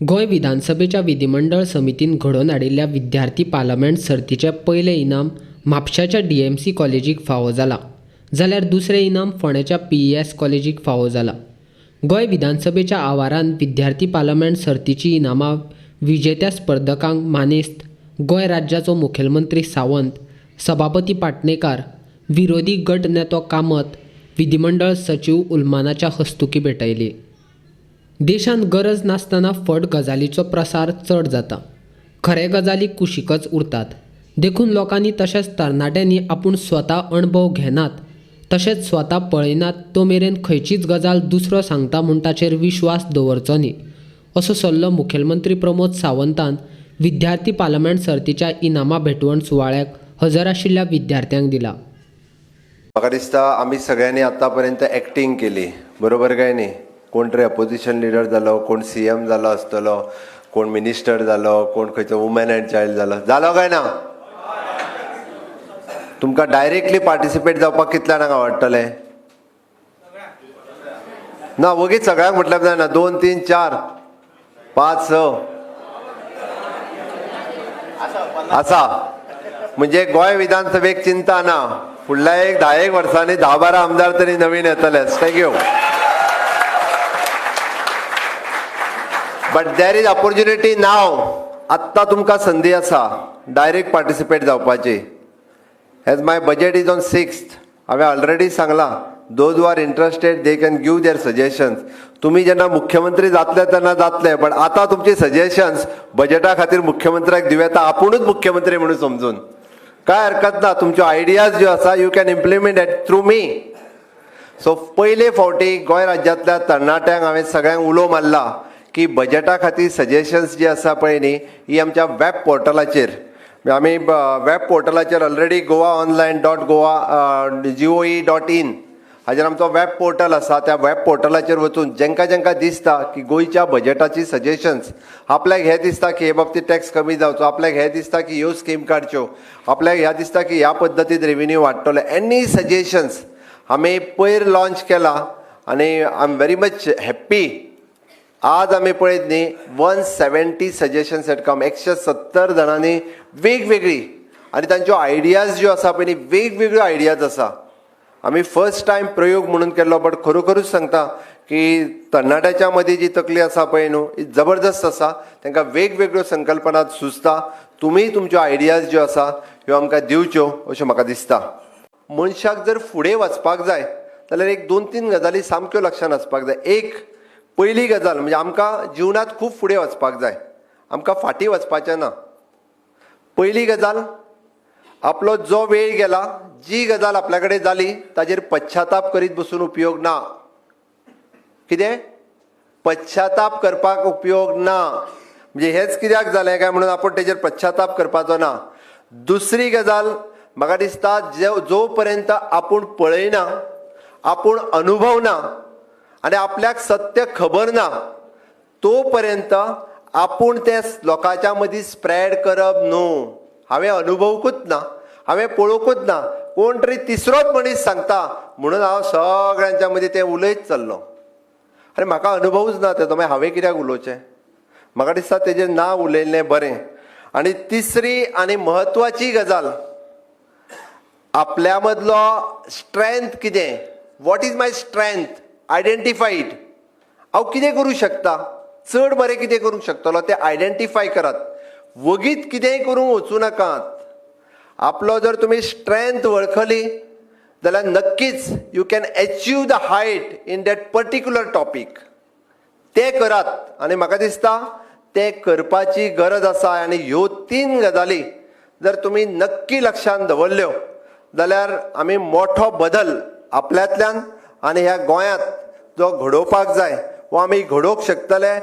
गोंय विधानसभेच्या विधिमंडळ समितीन घडोवन हाडिल्ल्या विद्यार्थी पार्लमेंट सर्तीचें पयलें इनाम म्हापशाच्या डीएमसी कॉलेजीक फावो जालां, जाल्यार दुसरें इनाम फोंडेच्या पीईएस कॉलेजीक फावो जालां. गोंय विधानसभेच्या आवारांत विद्यार्थी पार्लमेंट सर्तीचीं इनामां विजेत्या स्पर्धकांक मानेस्त गोंय राज्याचो मुखेलमंत्री सावंत, सभापती पाटणेकार, विरोधी गट नेतो कामत, विधिमंडळ सचीव उलमानाच्या हस्तुकीं भेटयली. देशांत गरज नासतना फट गजालीचो प्रसार चड जाता, खरे गजाली कुशीकच उरतात. देखून लोकांनी तशेंच तरणाट्यांनी आपूण स्वता अणभव घेनात तशेंच स्वता पळयनात तो मेरेन खंयचीच गजाल दुसरो सांगता म्हूण ताचेर विश्वास दवरचो न्ही, असो सल्लो मुखेलमंत्री प्रमोद सावंतान विद्यार्थी पार्लमेंट सर्तीच्या इनामां भेटवण सुवाळ्याक हजर आशिल्ल्या विद्यार्थ्यांक दिला. म्हाका दिसता आमी सगळ्यांनी आतांपर्यंत एक्टींग केली, बरोबर काय न्ही? कोण तरी अपोजिशन लिडर जालो, कोण सीएम जालो आसतलो, कोण मिनिस्टर जालो, कोण खंयचो वुमेन अँड चायल्ड जालो, जालो काय ना? तुमकां डायरेक्टली पार्टिसिपेट जावपाक कितल्या जाणांक आवडटलें? ना, वगीच सगळ्यांक म्हटल्यार जायना. 2 3 4 5 6 आसा. म्हणजे गोंय विधानसभेक चिंता ना, फुडल्या एक 10 वर्सांनी 10-12 आमदार तरी नवीन येतले. Thank you. But there is opportunity now. आत्तां तुमकां संदी आसा डायरेक्ट पार्टिसिपेट जावपाची. As my budget is on 6th, हांवें ऑलरेडी सांगलां, those who are interested they can give their suggestions. तुमी जेन्ना मुख्यमंत्री जातले तेन्ना जातले, बट आतां तुमची सजेशन्स बजेटा खातीर मुख्यमंत्र्याक दिवं येता, आपुणूच मुख्यमंत्री म्हणून समजून. काय हरकत ना, तुमच्यो आयडियाज ज्यो आसा you can implement at through me. So पयले फावटी गोंय राज्यांतल्या तरणाट्यांक हांवें सगळ्यांक उलो मारला की बजेटा खातीर सजेशन्स जी आसा पळय न्ही, ही आमच्या वेब पोर्टलाचेर, आमी वेब पोर्टलाचेर ऑलरेडी goaonline.goa.gov.in हाजेर आमचो वेब पोर्टल आसा. त्या वेब पोर्टलाचेर वचून जेंकां जेंकां दिसता की गोंयच्या बजेटाची सजेशन्स, आपल्याक हें दिसता की हे बाबतींत टॅक्स कमी जावचो, आपल्याक हें दिसता की ह्यो स्कीम काडच्यो, आपल्याक ह्या दिसता की ह्या पद्दतीन रेवेन्यू वाडटलो, एनी सजेशन्स आमी पयर लॉन्च केला आनी I am very much happy. आज आमी पळयत न्ही 170 सजेशन्स एट कम, 170 जाणांनी वेगवेगळी आनी तांच्यो आयडियाज ज्यो आसा पळय न्ही, वेगवेगळ्यो आयडियाज आसा. आमी फर्स्ट टायम प्रयोग म्हणून केल्लो, बट खरोखरूच सांगता की तरणाट्याच्या मदीं जी तकली आसा पळय न्हू, ही जबरदस्त आसा. तांकां वेगवेगळ्यो संकल्पना सुचता. तुमी तुमच्यो आयडियाज ज्यो आसा ह्यो आमकां दिवच्यो अशें म्हाका दिसता. मनशाक जर फुडें वचपाक जाय जाल्यार एक 2-3 गजाली सामक्यो लक्षांत आसपाक जाय. एक पयली गजाल म्हणजे आमकां जिवनांत खूब फुडें वचपाक जाय, आमकां फाटीं वचपाचें ना. पयली गजाल, आपलो जो वेळ गेला, जी गजाल आपल्या कडेन जाली ताजेर पश्चाताप करीत बसून उपयोग ना. कितें पश्चाताप करपाक उपयोग ना, म्हणजे हेच कित्याक जालें काय म्हणून आपूण तेजेर पश्चाताप करपाचो ना. दुसरी गजाल म्हाका दिसता, जो पर्यंत आपूण पळयना, आपूण अनुभवना आनी आपल्याक सत्य खबर ना, तो पर्यंत आपूण तें लोकांच्या मदीं स्प्रेड करप न्हू. हांवें अनुभवकूच ना, हांवें पळोवकूच ना, कोण तरी तिसरोच मनीस सांगता म्हणून हांव सगळ्यांच्या मदीं तें उलयत चल्लो. आरे म्हाका अनुभवूच ना तेजो, मागीर हांवें कित्याक उलोवचें? म्हाका दिसता तेजेर ना उलयल्लें बरें. आनी तिसरी आनी म्हत्वाची गजाल, आपल्या मदलो स्ट्रेंथ कितें, what is my strength, identify it. हांव कितें करूं शकता, चड बरें कितें करूंक शकतलो तें आयडेंटिफाय करात. वगीत कितेंय करूंक वचूं नाकात. आपलो जर तुमी स्ट्रेंथ वळखली जाल्यार नक्कीच you can achieve the height in that particular topic. तें करात आनी म्हाका दिसता तें करपाची गरज आसा. आनी ह्यो 3 गजाली जर तुमी नक्की लक्षांत दवरल्यो जाल्यार आमी मोठो बदल आपल्यांतल्यान आनी ह्या गोंयांत जो घडोवपाक जाय वो आमी घडोवंक शकतले.